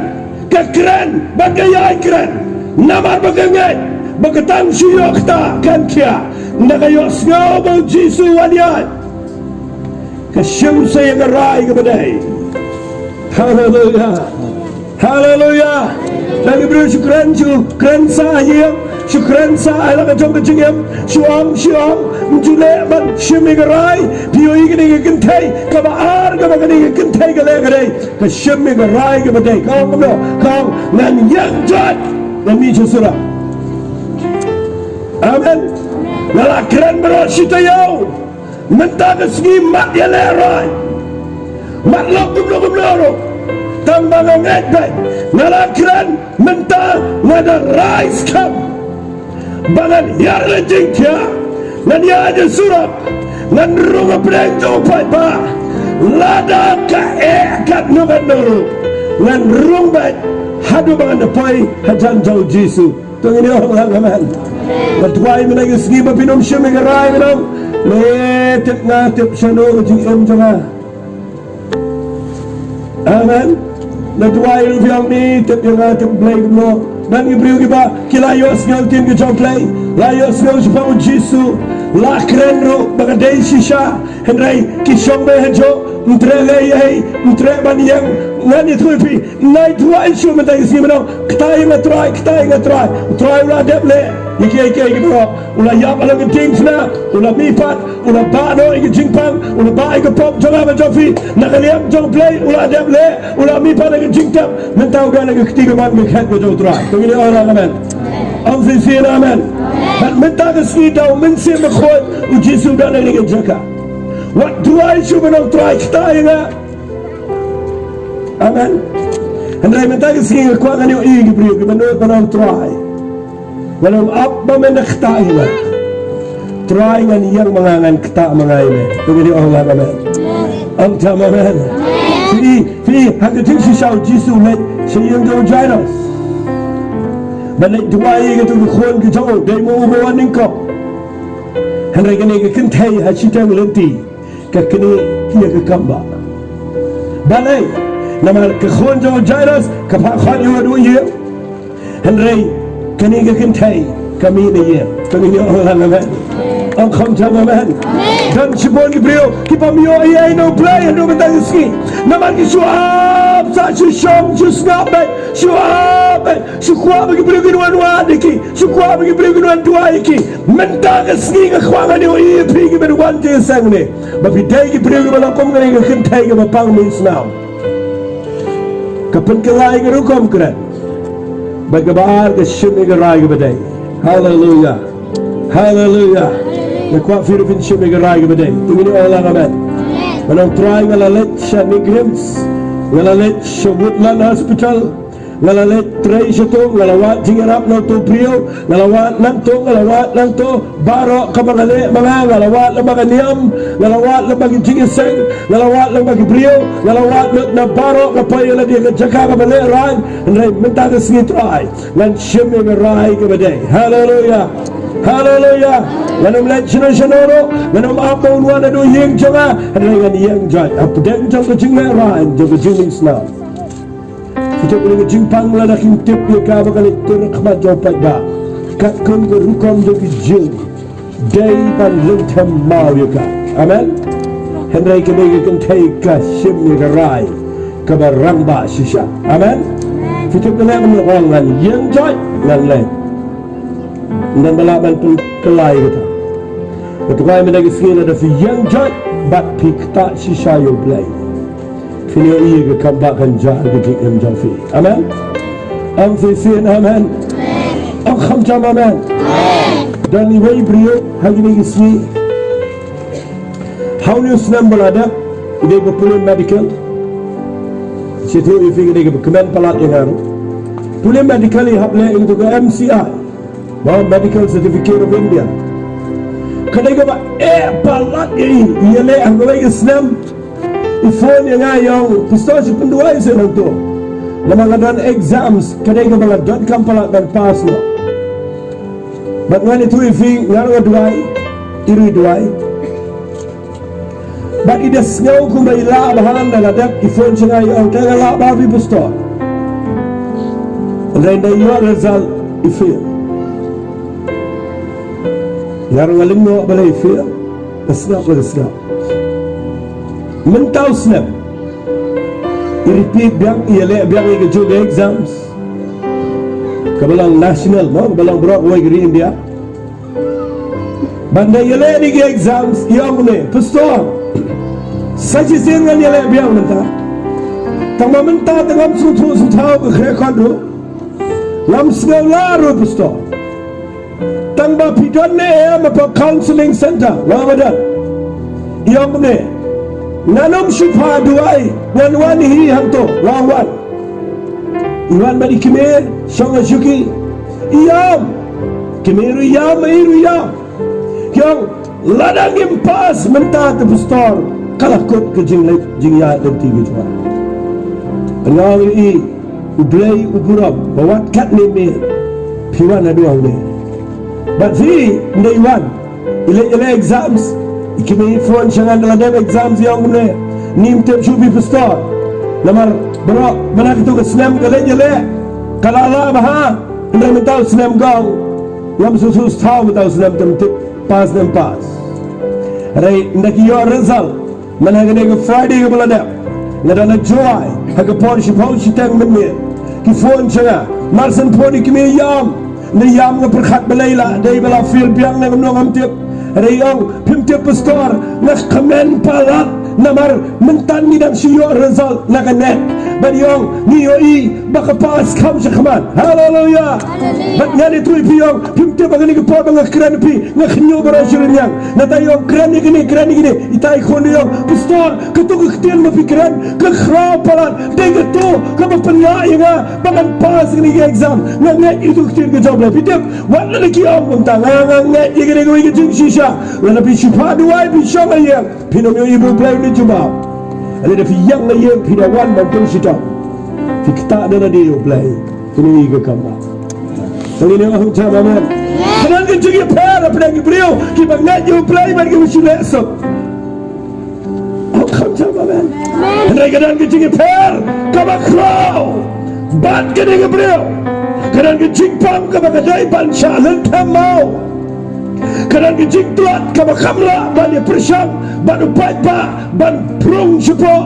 ka kren bad ka ïai kren. Namar ba ka ngeit ba ka tang shu ïoh kata kan khia. Ynda ka ïohsngew ba U Jisu u wan ïaid, ka shim sa ïa ka rai kaba dei. Haleluya. Haleluya. Lada ki briew shu kren, shu kren sa ha ïing, shu kren sa ha la ka jong ka jingim, shu ong, shu ong, ym ju leh ban shim ïa ka rai. Phi ïohi kane ka kynthei kaba ar kaba kane ka kynthei ka leh ka dei, ka shim ïa ka rai kaba dei. Ka ong kumno? Ka ong, ngan ïeng joit, ngan mih sha surok. Amen. Nga la kren baroh shi taïew. Mynta ka sngi mat ïalehrai. Mat long kumno kumno ruh. Tang ba nga ngeit beit. Nga la kren mynta, nga da rai skhem ba ngan hiar na jingthiah, ngan ïaid ha surok, ngan rung hapdeng jong u paidbah. Lada ka eh katno katno ruh, ngan rung beit haduh ba ngan da poi hajan jong U Jisu. To ngin ong lang amen. Nga duwai mynta ka sngi ba phin ym shim ïa ka rai, phin ong, me tip, nga tip shano ka jingim jong nga. Amen. Nga duwai ruh phi ong, me tip ïa nga, tip Blei kumno. Don ki briew kiba ki la ïohsngew ktien ka jong U Blei, la ïohsngew shaphang U Jisu, la kren ruh ba ka dei shisha. Hynrei ki shong beit hajuh, ym treh leh ei ei, ym treh ban ïeng. Ngan ïathuh ïa phi, nai duwai shuh mynta ka sngi, me ong, kata ïa nga Trai, kata ïa nga Trai. U Trai u la dep leh ïa kiei kiei baroh. U la ïap halor ka diengphna, u la mihpat, u la bah noh ïa ka jingpang, u la bah ïa ka pop jong nga bad jong phi. Na ka liang jong U Blei u la dep leh, u la mihpat na ka jingtep. Mynta u don ha ka kti kamon ka khet ka jong U Trai. To ngin ong lang amen. Ong shisien amen. Bad mynta ka sngi da U Mynsiem Bakhuid U Jisu u don ha kane ka jaka. Wat duwai shuh ban ong Trai kata ïa nga. Amen. Hynrei mynta ka sngi nga kwah ngan ïohi ïa ki briew kiba nud ban ong Trai, ngan ym ap ba men da ktah ïa nga. Trai ngan ïeng ma nga, ngan ktah ma nga ïa me. To ngin ong lang amen. Ong tam amen. Phi, phi, ha ka jingshisha U Jisu u leit sha ïing jong u Jairus ban leit duwai ïa kato ka khun ka jong u, dei ma u ba wan nyngkong. Hynrei kane ka kynthei ha shiteng lynti ka knieh ïa ka kam ba. Balei? Namar ka khun jong u Jairus ka phah khot ïa u haduh ïing. Hynrei kane ka kynthei ka mih na ïing. Kane ka ong lang amen. Ong kham jam amen. Don shibun ki briew ki bym ïoh ei ei na U Blei haduh mynta ka sngi. Namar ki shu ap sa, shu shong, shu sngap beit, shu ap beit, shu kwah ba ki briew kin wan wad ïa ki, shu kwah ba ki briew kin wan duwai ïa ki. Mynta ka sngi nga kwah ngan ïohi ïa phi kiba wan jingïaseng ne ba phi dei ki briew kiba long kum kane ka kynthei kaba pang mingsnam. Ka pynkylla ïa ka rukom kren. Bad kaba ar ka shim ïa ka rai kaba dei. Haleluya. Haleluya. Nga kwah phi ruh phin shim ïa ka rai kaba dei. To ngin ong lang amen. Nga ong Trai nga la leit sha NEIGRIHMS. Nga la leit sha Woodland Hospital. Nga la leit trei shato, nga la wad jingïarap na uto u briew, nga la wad nangto, nga la wad nangto, baroh kaba nga leh ma nga, nga la wad lyngba ka niam, nga la wad lyngba ki jingïaseng, nga la wad lyngba ki briew, nga la wad lut na baroh, nga poi ïa lade ka jaka kaba lehraiñ, hynrei mynta ka sngi Trai, ngan shim ïa ka rai kaba dei. Haleluya. Haleluya. Ngan ym leit shano shano ruh, ngan ym ap ba un wan haduh ïing jong nga, hynrei ngan ïeng joit hapdeng jong ka jinglehraiñ, jong ka jingmingsnam. Phi tip, kane ka jingpang lada kim tip ïa ka ba ka leit tur ha khmat jong u paidbah, katkum ka rukom jong ki Jiw, dei ban lynthem maw ïa ka. Amen. Hynrei kane ka kynthei ka shim ïa ka rai kaba rangbah shisha. Amen. Phi tip, ka leh kumno? Ka ong ngan ïeng joit, ngan leit. Ym don ba lah ban pynkylla ïa kata. Nga duwai mynta ka sngi lada phi ïeng joit bad phi ktah shisha ïa U Blei, phin ïohi ïa ka kam ba kan jia ha ka jingim jong phi. Amen. Ong shisien amen. Ong kham jam amen. Don iwei i briew ha kine ki sngi, ha une u snem ba la dep, i dei ba pule medical. Shi ïathuh ïa phi, ka dei kaba kmen palat ïa nga ruh. Pule medical, i hap leh ïa kato ka M C I. Ba Medical Certificate of India. Ka dei kaba eh palat ïa i, i ïaleh ha kawei ka snem. I phone ïa nga, i ong, Pastor, shu pynduwai seh nangto. Namar nga don exams, ka dei kaba nga donkam palat ban pass noh. Bad ngan ïathuh ïa phi, nga ruh nga duwai, i ruh i duwai. Bad i da sngew kumba i lah bha, ynda la dep i phone sha nga, i ong, te nga lah bha phi pastor. Hynrei ynda i ïoh result i fail. Nga ruh nga lyngkhuh balei i fail. Ka sngap, ka sngap. Mynta u snem i repeat biang, i ïaleh biang ïa kajuh ka exams. Kaba long national mo, kaba long baroh kawei ka ri India. Bad ynda ïaleh ïa ki exams, i ong kumne, pastor, sa shisien ngan ïaleh biang mynta. Tangba mynta te ngam sngewthuh sngewthaw ka khreh kot ruh. Ngam sngew lah ruh pastor. Tangba phi don ne em hapoh counseling center? Nga ong nga don. I ong kumne, ngan ym shu phah duwai, ngan wan hi hangto? Nga ong wan. I wan bad i kmie, shong ha shuki. I ïam. Kmie ruh i ïam, i ruh i ïam. Ki ong, lada ngim pass mynta te pastor, ka la kut ka jingleh jingïaid lynti ka jong nga. Nga ong ïa i, U Blei u burom ba wat katne miet phi wan haduh hangne. Bad phi, ynda i wan, i leh, i leh exams, i kmie i phone sha nga ynda la dep exams, i ong kumne, ngim tip shuh phi pastor. Namar baroh, mynta katto ka snem ka leh ïaleh, ka la lah bha. Hynrei mynta u snem kong, ngam sngewthuh sngewthaw mynta u snem te ym tip pass ne em pass. Hynrei ynda ki ïoh result, man ha kane ka Friday kaba la dep, nga don ha Jowai ha ka por shiphew shiteng mynmiet. Ki phone sha nga, mar shen phone i kmie i ïam. Nga ïam, nga pyrkhat balei la, dei ba la fail biang ne kumno ngam tip. Hynrei i ong, phim tip pastor, nga kmen palat namar mynta ngi dang shu ïoh result na ka net. Bad i ong, ngi ïohi ba ka pass kham sha khmat. Haleluya. Bad ngan ïathuh ïa phi, i ong, phim tip, ha kane ka por ba nga kren ïa phi, nga khynñiuh baroh shi rynïeng. Nangta i ong, kren ïa kine, kren ïa kine. Ita i khun i ong, pastor, kato ka ktien ba phi kren ka khraw palat. Dei kato kaba pynlah ïa nga ba ngan pass kine ki exam. Nga ngeit ïa kato ka ktien ka jong U Blei. Phi tip, wat lada ki ong kumta, nga, nga ngeit ïa kane kawei ka jingshisha. Lada phi shu phah duwai, phi shong ha ïing, phin ym ïohi ba U Blei un jubab. Lada phi ïeng ha ïing, phi da wan ban pynshitang. Phi ktah da lade ïa U Blei. Kine i ka kam ba. Tang ine, ong jam amen. Ka don ka jingïapher hapdeng ki briew kiba ngeit ïa U Blei bad kiba shu leh suk. Ong kham jam amen. Hynrei ka don ka jingïapher kaba khraw bad kane ka briew. Ka don ka jingpang kaba ka dei ban shah lynthem maw. Ka don ka jingtlot kaba kham lah ban ïa pyrshang bad u paidbah ban prung shapoh.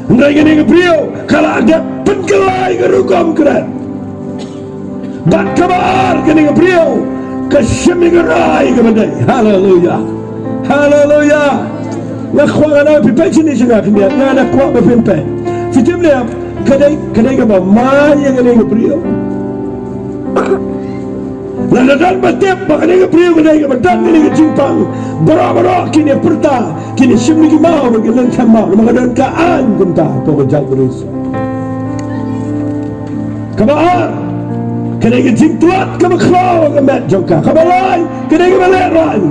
Hynrei kane ka briew ka la dep pynkylla ïa ka rukom kren. Bad kaba ar, kane ka briew ka shim ïa ka rai kaba dei. Haleluya. Haleluya. Nga kwah, nga na phi peit shane sha nga khyndiat, nga na kwah ba phin peit. Phi tip ne em, ka dei, ka dei kaba mai ïa kane ka briew. Lada don ba tip ba kane ka briew ka dei kaba don kane ka jingpang, baroh baroh kin ïa pyrta, kin ïa shim ïa ki maw bad kin lynthem maw, namar ka don ka aiñ kumta hapoh ka jaitbynriew. Kaba ar, ka dei ka jingtlot kaba khraw ha ka met jong ka. Kaba lai, ka dei kaba lehraiñ.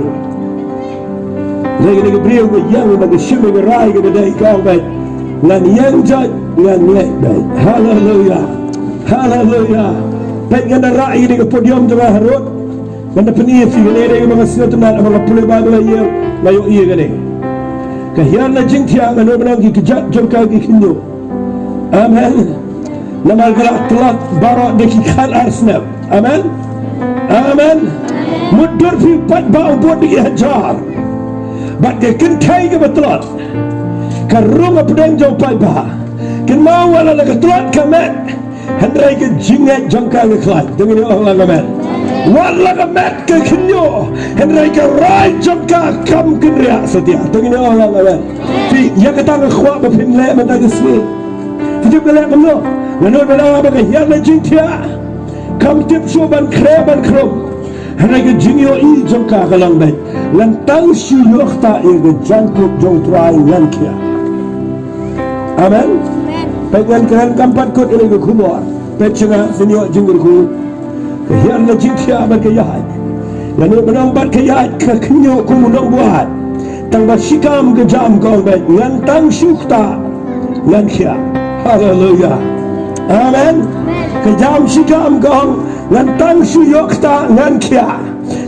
Dei ka dei ka briew ba ïeng bad ka shim ïa ka rai kaba dei, ka ong beit, ngan ïeng jait, ngan ngeit beit. Haleluya. Haleluya. Peit, ngan da rah ïa ka dei ka podium jong nga harud. Ngan da pyni ïa phi, kane dei kaba nga sngewtynnat, haba nga pule Baibl ha ïing, nga ïohi ïa kane. Ka hiar na jingthiah, nga nud ban ong, ki kjat jong ka ki khynñiuh. Amen. Namar ka la tlot baroh da ki khatar snem. Amen. Amen. Mutdur phi, u paidbah u bud da ki hajar. Bad ka kynthei kaba tlot ka rung hapdeng jong u paidbah. Kynmaw, wat la ka tlot ka met, hynrei ka jingngeit jong ka ka khlaiñ. To ngin ong lang amen. Wat la ka met ka khynñiuh, hynrei ka rai jong ka kam kynriah satia. To ngin ong lang amen. Phi, ïa kata nga kwah ba phin leh mynta ka sngi. Phi tip ka leh kumno? Nga nud ban ong ba ka hiar na jingthiah kam tip shuh ban khreh ban khrum. Hynrei ka jingïohi jong ka ka long beit, ngan tang shu ïoh ktah ïa ka jaiñkup jong U Trai, ngan khiah. Amen. Peit, ngan kren kam pat kut ïa ka khubor. Peit sha nga, phin ïoh jingkyrkhu. Ka hiar na jingthiah bad ka ïaid. Nga nud ban ong, bad ka ïaid ka khynñiuh kum u nongbuaid. Tang ba shi kam ka jam, ka ong beit, ngan tang shu ktah, ngan khiah. Haleluya. Amen. Ka jam shi kam ka ong, ngan tang shu ïoh ktah ngan khiah.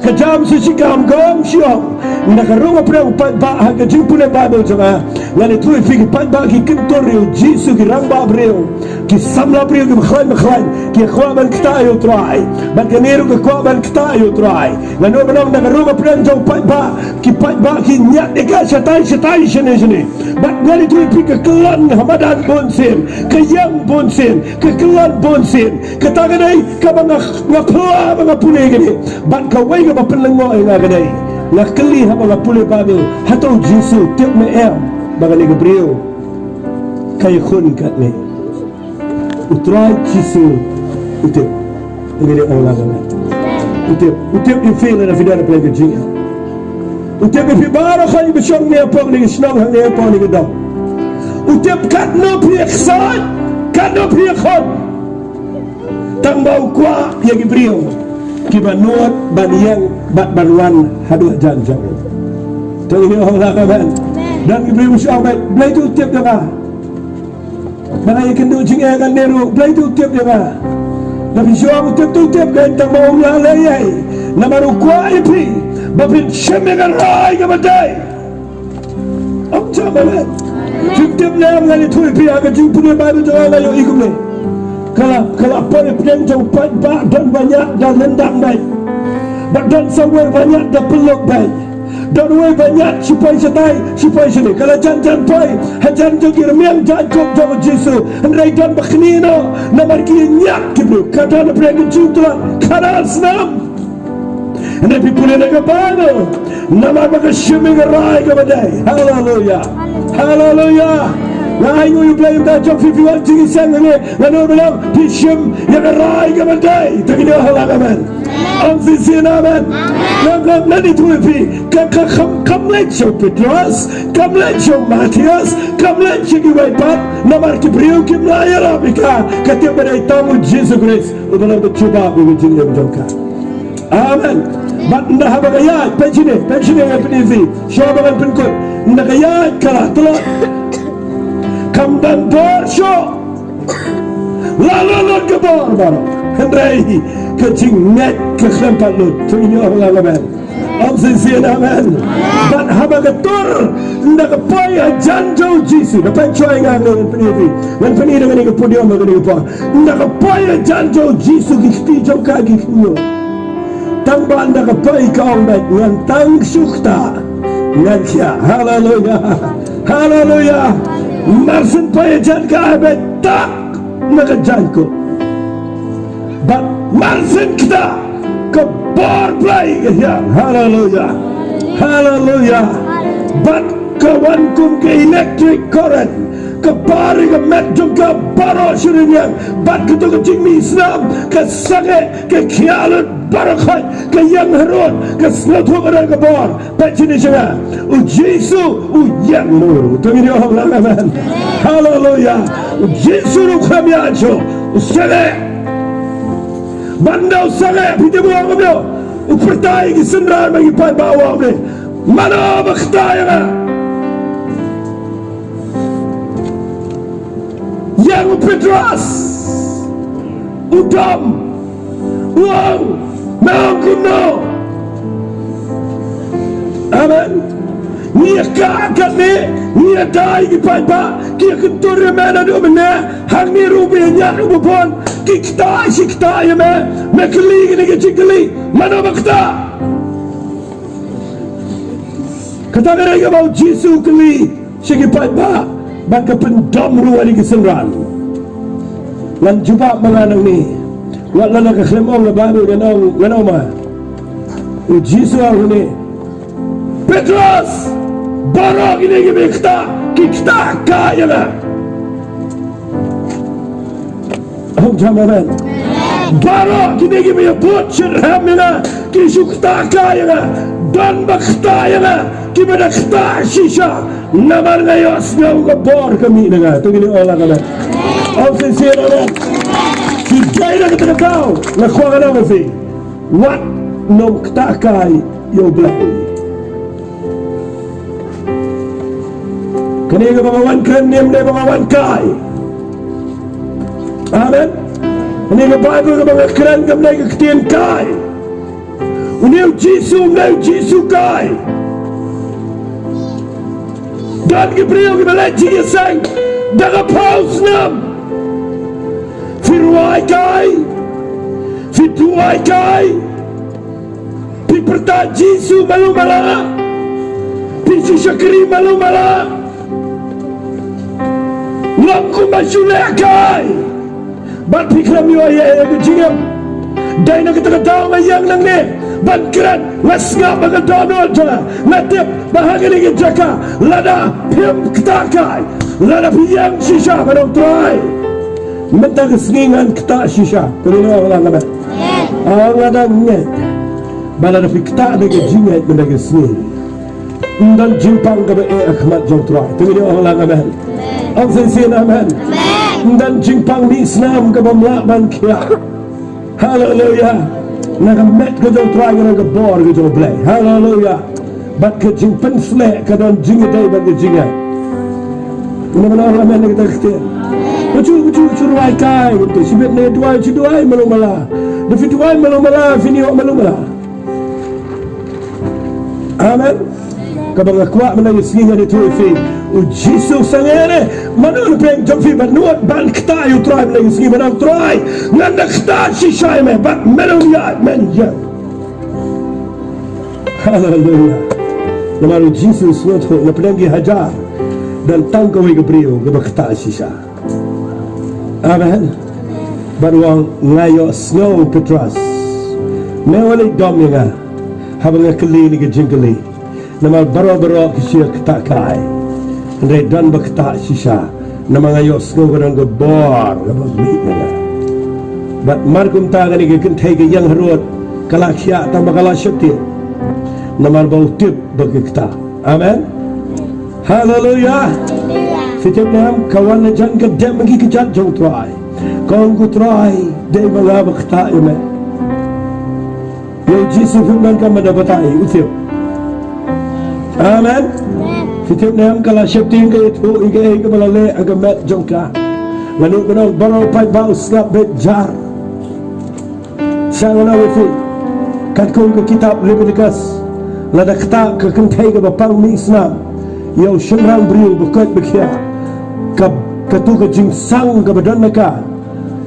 Ka jam shi shi kam ka ong shu ong, na ka rung ka priang u paidbah ha ka jingpule Baibl jong nga. Ngan ïathuh ïa phi, ki paidbah ki kyntur ïa u Jisu, ki rangbah briew, ki samla briew kiba khlaiñ ba khlaiñ, ki kwah ban ktah ïa u Trai. Bad kane ruh ka kwah ban ktah ïa u Trai. Ngan ong ba na ka rung ka priang jong u paidbah, ki paidbah ki ñiad ïa ka shatai shatai shane shane. Bad ngan ïathuh ïa phi, ka kyllon ha madan bunsien, ka ïeng bunsien, ka kyllon bunsien. Kata ka dei kaba nga, nga phla ba nga pule kane. Bad kawei kaba pynlyngngoh ïa nga ka dei, nga kylli haba nga pule Baibl, hato u Jisu u tip ne em ba kane ka briew ka ïakhun katne? U Trai Jisu u tip. Ngi dei ong la ka ngan. U tip, u tip ïa phi lada phi don ha pdeng ka jingeh. U tip ïa phi baroh kawei ba shong ne hapoh kane ka shnong, hangne hapoh kane ka dong. U tip katno phi ïaksaid, katno phi ïakhun. Tang ba u kwah ïa ki briew kiba nud ban ïeng bad ban wan haduh jan jong u. To ngin ong la ka ngan. Don ki briew ba shu ong, Blei, Blei te u tip ïa nga. Ba nga ïakynduh jingeh ngan ne ruh, Blei te u tip ïa nga. Lada phi shu ong u tip te u tip, ka tang ba um lah leh ei ei. Namar u kwah ïa phi ba phin shim ïa ka rai kaba dei. Ong jam amen. Phim tip ne em, ngan ïathuh ïa phi ha ka jingpule Baibl jong nga, nga ïohi kumne. Ka la, ka la poi ha pdeng jong u paidbah, don ba ñiad da lyndang beit. Bad don sa uwei ba ñiad da pynluk beit. Don uwei ba ñiad shi poi shatai, shi poi shane. Ka la jan jan poi hajan jong ki rmiang jaiñkup jong u Jisu. Hynrei don ba knieh noh namar ki ñiad ki briew. Ka don ha pdeng ka jingtlot khatar snem. Hynrei phi pule na ka Baibl, namar ba ka shim ïa ka rai kaba dei. Haleluya. Haleluya. Nga ai nguh ïa U Blei ynda jong phi phi wan jingïaseng hangne. Nga ong ba lem phi shim ïa ka rai kaba dei. To ngin ong ha la ka ngan. Ong shisien amen. Lem lem lem ïathuh ïa phi. Ka, ka, kam, kam leit sha u Petros, kam leit sha u Matthias, kam leit sha kiwei pat. Namar ki briew kim lah ïarap ïa ka. Ka tip ba dei tang u Jisu Khrist uba long ka jubab ïa ka jingim jong ka. Amen. Bad ynda haba ka ïaid, peit shane, peit shane ngan pyni phi. Shuwa ba ngan pynkut. Ynda ka ïaid ka la tlot. Kam don bor shuh. La lut lut ka bor baroh. Hynrei ka jingngeit ka khlem pat lut. To ngin ong la ka ngan. Ong shisien amen. Bad haba ka tur, ynda ka poi hajan jong u Jisu. Da peit shuwa ïa nga, ngan pyni phi. Ngan pyni da kane ka podium, da kane ka por. Ynda ka poi hajan jong u Jisu, ki kti jong ka ki khynñiuh. Tang ba ynda ka poi ka ong beit, ngan tang shu ktah ngan khiah. Haleluya. Haleluya. Mar syn poi hajan ka ai beit tak na ka jaiñkup. Bad mar syn ktah ka bor Blei ka hiar. Haleluya. Haleluya. Bad ka wan kum ka electric current. Ka bar ïa ka met jong ka baroh sha rynïeng. Bad kato ka jingmih snam ka sangeh, ka khiah lut baroh khoit, ka ïeng harud, ka sngewthuh ka don ka bor. Peit shane sha nga. U Jisu u ïeng mur. To ngin ong la ka ngan. Haleluya. U Jisu ruh u khlem ïaid shuh. U sangeh. Bad ynda u sangeh, phi tip u ong kumno? U pyrta ïa ki synran bad ki paidbah, u ong kumne, mano ba ktah ïa nga? Ïa u Petros u dom, u ong, me ong kumno? Amen. Ngi ïa kah katne, ngi ïa dei ki paidbah, ki ïa kyntur ïa me naduh mynne, hangne ruh ba ïañiad ruh ba bun, ki ktah shi ktah ïa me, me kylli kine ki jingkylli, mano ba ktah? Kata ka dei kaba u Jisu u kylli sha ki paidbah, bad ka pyndom ruh ïa ki synran. Ngan jubab ma nga nangne. Wat lada ka khlem ong ka Baibl ngan ong, ngan ong ma. U Jisu u ong hangne, Petros, baroh kine kiba ktah, ki ktah kai ïa nga. Ong jam amen. Baroh kine kiba ïa bud shitrhem ïa nga, ki shu ktah kai ïa nga. Don ba ktah ïa nga, kiba da ktah shisha. Namar nga ïohsngew ka bor ka mih na nga. To ngin ong la ka ngan. Ong shisien amen. Ki dei na kata ka daw, nga kwah ngan ong ïa phi, wat nym ktah kai ïa U Blei. Kane kaba nga wan kren ne em, ne ba nga wan kai. Amen. Une ka Baibl kaba nga kren kam dei ka ktien kai. Une u Jisu, um dei u Jisu kai. Don ki briew kiba leh jingïaseng da ka phew snem. Phi rwai kai, phi duwai kai, phi pyrta Jisu malu mala, phi shu shakri malu mala. Long kumba shu leh kai. Bad phi khlem ïoh ïa ka jingim. Dei na kata ka daw nga ïeng nangne ban kren, nga sngap ha ka dohnud jong nga. Nga tip ba ha kane ka jaka lada phim ktah kai, lada phi ïeng shisha ban ong Trai, mynta ka sngi ngan ktah shisha. Kane nga ong lang nga, nga dang ngeit ba lada phi ktah da ka jingngeit mynta ka sngi, ym don jingpang kaba eh ha khmat jong Trai. Te ngin ong lang amen. Ong shisien amen. Ym don jingpang mih snam kaba ym lah ban khiah. Haleluya. Na ka met ka jong Trai ka don ka bor ka jong U Blei. Haleluya. Bad ka jingpynsleh ka don jingïadei bad ka jingngeit. Ngin ong amen na kata ka ktien. Ba shu, ba shu, ba shu rwai kai, ba shu, shibit ne duwai, shu duwai malu mala. Da phi duwai malu mala, phin ïoh malu mala. Amen. Kaba nga kwah mynta ka sngi ngan ïathuh ïa phi, u Jisu sangeh ne. Mano na pdeng jong phi ba nud ban ktah ïa u Trai mynta ka sngi, ban ong Trai, ngan da ktah shisha ïa me, bad me ong ïa men ïa. Haleluya. Namar u Jisu u sngewthuh na pdeng ki hajar don tang kawei ka briew kaba ktah shisha. Amen. Bad u ong, nga ïohsngew Petros, me wat leit dom ïa nga haba nga kylli ïa ka jingkylli. Namar baroh baroh ki shu ktah kai, hynrei don ba ktah shisha. Namar nga ïohsngew ka don ka bor kaba mih na nga. Bad mar kumta kane ka kynthei ka ïeng harud, ka la khiah tang ba ka la sheptieng. Namar ba u tip ba ki ktah. Amen. Haleluya. Phi tip ne em, ka wan na jan ka dem ki kjat jong Trai. Ka ong ko Trai, dei ma nga ba ktah ïa me. Ïa u Jisu phim donkam ban da batai, u tip. Amen. Phi tip ne em, ka la sheptieng, ka ïathuh ïa kaei kaba la leh ha ka met jong ka. Nga nud ban ong baroh paidbah u sngap beit jar. Sha nga ong ïa phi, katkum ka kitab Leviticus, lada ktah ka kynthei kaba pang mih snam ïa u shynrang briew ba koit ba khiah, ka, katu ka jingsang kaba don na ka,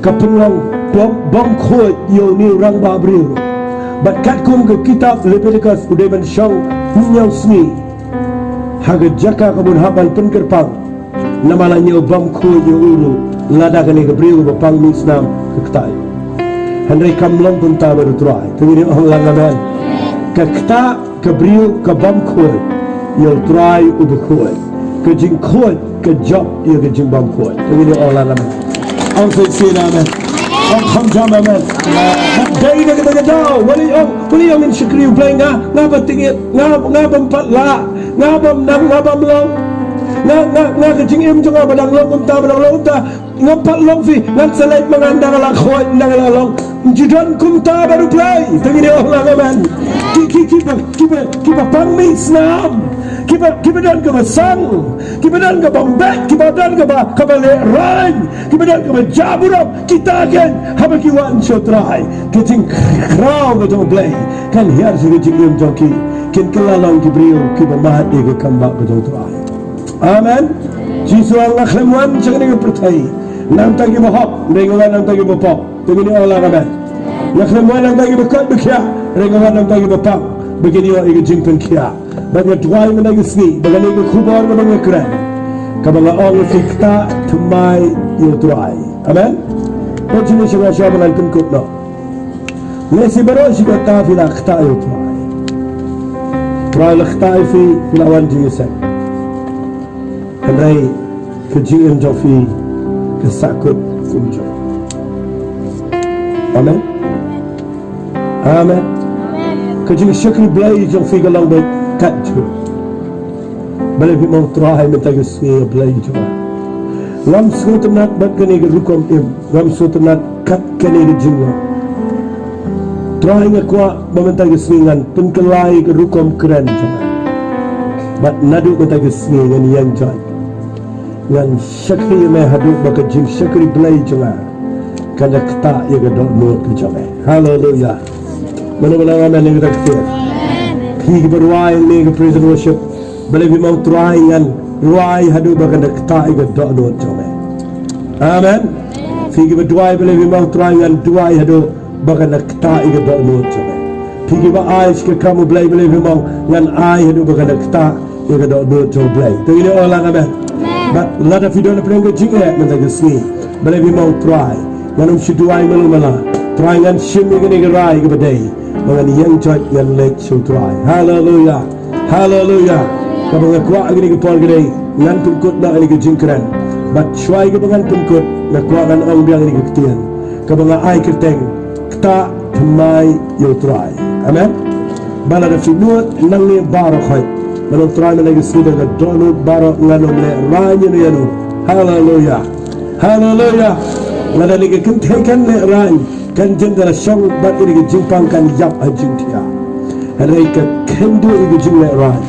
ka pynlong bym, bymkhuid ïa une u rangbah briew. Bad katkum ka kitab Leviticus u dei ban shong hynñiew sngi ha ka jaka kaba un hap ban pynkyrpang. Namar la ñiew bymkhuid ïa u ruh lada kane ka briew kaba pang mih snam ka ktah. Hynrei kam long kumta bad u Trai. Te ngin ong lang amen. Ka ktah ka briew ka bymkhuid ïa u Trai uba khuid. Ka jingkhuid ka jop ïa ka jingbymkhuid. Te ngin ong lang amen. Ong shisien amen. Ong kham jam amen. Dei na kata ka daw, wat leit ong, wat leit ong ngin shakri U Blei, nga, nga ba tyngeh, nga, nga bym pat lah, nga bym nang, nga bym long. Nga, nga, nga ka jingim jong nga ba dang long kumta, ba dang long kumta. Ngam pat long phi, ngan sa leit ma nga ynda nga la khuid, ynda nga la long. Ym ju don kumta bad U Blei. Te ngin ong lang amen. Ki, ki, kiba, kiba, kiba pang mih snam, kiba, kiba don kaba sang, kiba don kaba beit, kiba don kaba, kaba lehraiñ, kiba don kaba jaburom, kita ken haba ki wan sha u Trai, ka jingkhraw ka jong U Blei kan hiar sha ka jingim jong ki. Kin kylla long ki briew kiba mad ïa ka kam bah ka jong u Trai. Amen. Jisu u ong, nga khlem wan sha kane ka pyrthei na ka bynta kiba hok, hynrei nga wan na ka bynta kiba pop. Te ngin ong lang amen. Nga khlem wan na ka bynta kiba koit ba khiah, hynrei nga wan na ka bynta kiba pang, ba kin ïoh ïa ka jingpynkhiah. Bad nga duwai mynta ka sngi ba kane ka khubor kaba nga kren, kaba nga ong ïa phi, ktah thymmai ïa u Trai. Amen. Pynshai sha nga sha ba ngan pynkut noh. Lehse baroh shi katta phi la ktah ïa u Trai. Trai la ktah ïa phi, phi la wan jingïaseng. Hynrei ka jingim jong phi ka sahkut kumjuh. Amen. Amen. Ka jingshakri Blei jong phi ka long beit katjuh. Balei phim ong, Trai, mynta ka sngi, Blei jong nga, ngam sngewtynnat bad kane ka rukom im, ngam sngewtynnat kat kane ka jinglong. Trai, nga kwah ba mynta ka sngi ngan pynkylla ïa ka rukom kren jong nga. Bad naduh mynta ka sngi ngan ïeng joit, ngan shakri ïa me haduh ba ka jingshakri Blei jong nga kan da ktah ïa ka dohnud ka jong me. Haleluya. Mano ba nang amen ïa kata ka ktien? Phi kiba rwai ïa ka praise and worship, balei phi ong Trai ngan rwai haduh ba kan da ktah ïa ka dohnud jong me? Amen. Phi kiba duwai, balei phi ong Trai ngan duwai haduh ba kan da ktah ïa ka dohnud jong me? Phi kiba ai sha ka kam U Blei, balei phi ong ngan ai haduh ba kan da ktah ïa ka dohnud jong U Blei? To ngin ong lang amen. Bad lada phi don ha pdeng ka jingeh mynta ka sngi, balei phi ong Trai ngan ym shu duwai malu mala, Trai ngan shim ïa kane ka rai kaba dei ba ngan ïeng joit ngan leit sha U Trai. Haleluya. Haleluya. Kaba nga kwah ha kane ka por ka dei ngan pynkut noh ïa kane ka jingkren. Bad shuwa kaba ngan pynkut, nga kwah ngan ong biang ïa kane ka ktien kaba nga ai kyrteng, ktah thymmai ïa U Trai. Amen. Ba lada phi nud nangne baroh khoit, ba U Trai mynta ka sngi da ka dohnud baroh, ngan ym lehraiñ ïano ïano. Haleluya. Haleluya. Lada kane ka kynthei kan lehraiñ, kan jin da la shong bad kane ka jingpang kan ïap ha jingthiah. Hynrei ka khyndiat ïa ka jinglehraiñ,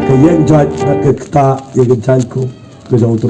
ka ïeng joit bad ka ktah ïa ka jaiñkup ka jong U Trai.